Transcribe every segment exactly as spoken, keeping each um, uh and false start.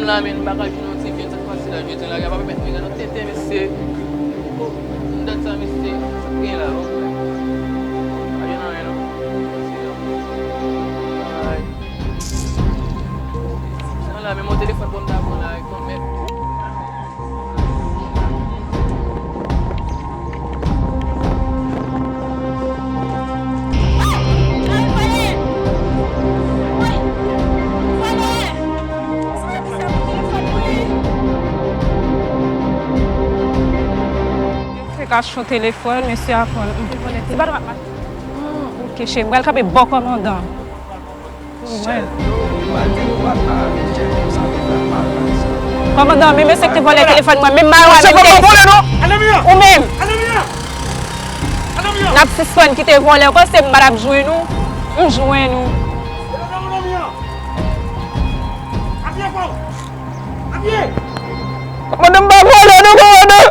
La, men, m pa ka jwenn yon ti vyann, sa k pase la, jodi a, lage a pa pèmèt mwen gade yon tenten, mesye. Oh, m dat sa, mesye, sa k gen la, bon, pa jwenn anyen, non. Ay. Mwen la, men mon telefòn pou m ta pran la, konn mèt. Fè kachon telefòn, mesye a pran. Hmm, ok, cheri, m pral kanpe bò kòmandan. Kòmandan, men mesye ki te vòlè telefòn mwen, menm mwen menm. Ou menm. N ap sispann kite vòlè, ou panse m pa t ap jwenn ou? M jwenn ou. Kòmandan, m pa vòlè non, kòmandan.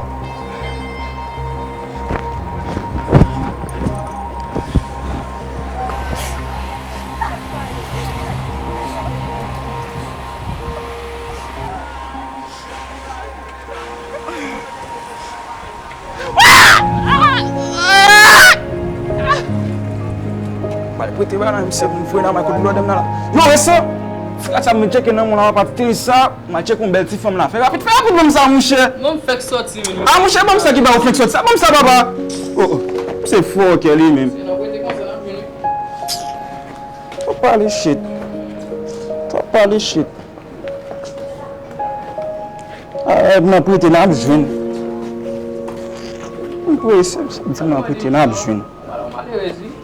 Malprete bagay la, misye vin voye nan men kote blòdè m nan la. Yo, Resan! Frè sa, m tcheke nan mwen la, pa te sa. M al tcheke yon bèl ti fanm la. Fè rapid, fè rapid, ban m sa, mouche. Non, m fèk sòti, men. Ah, mouche, ban m sa ki ba ou fèk sòti. Sa, ban m sa, papa. Oh, oh. Se fò kè li menm. Se nan prete konsa, n ap vini. Twòp pale shit. Twòp pale shit. Ah, eh, nan prete, n ap jwenn. M prese, m di nan prete, n ap jwenn. Malerèz, wi.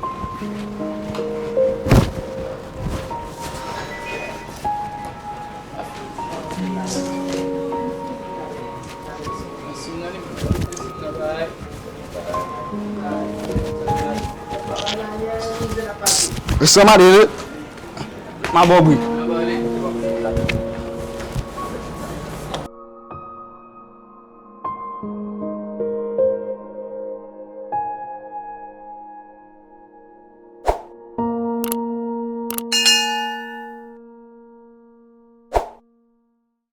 Sa malere, m a ba w bri.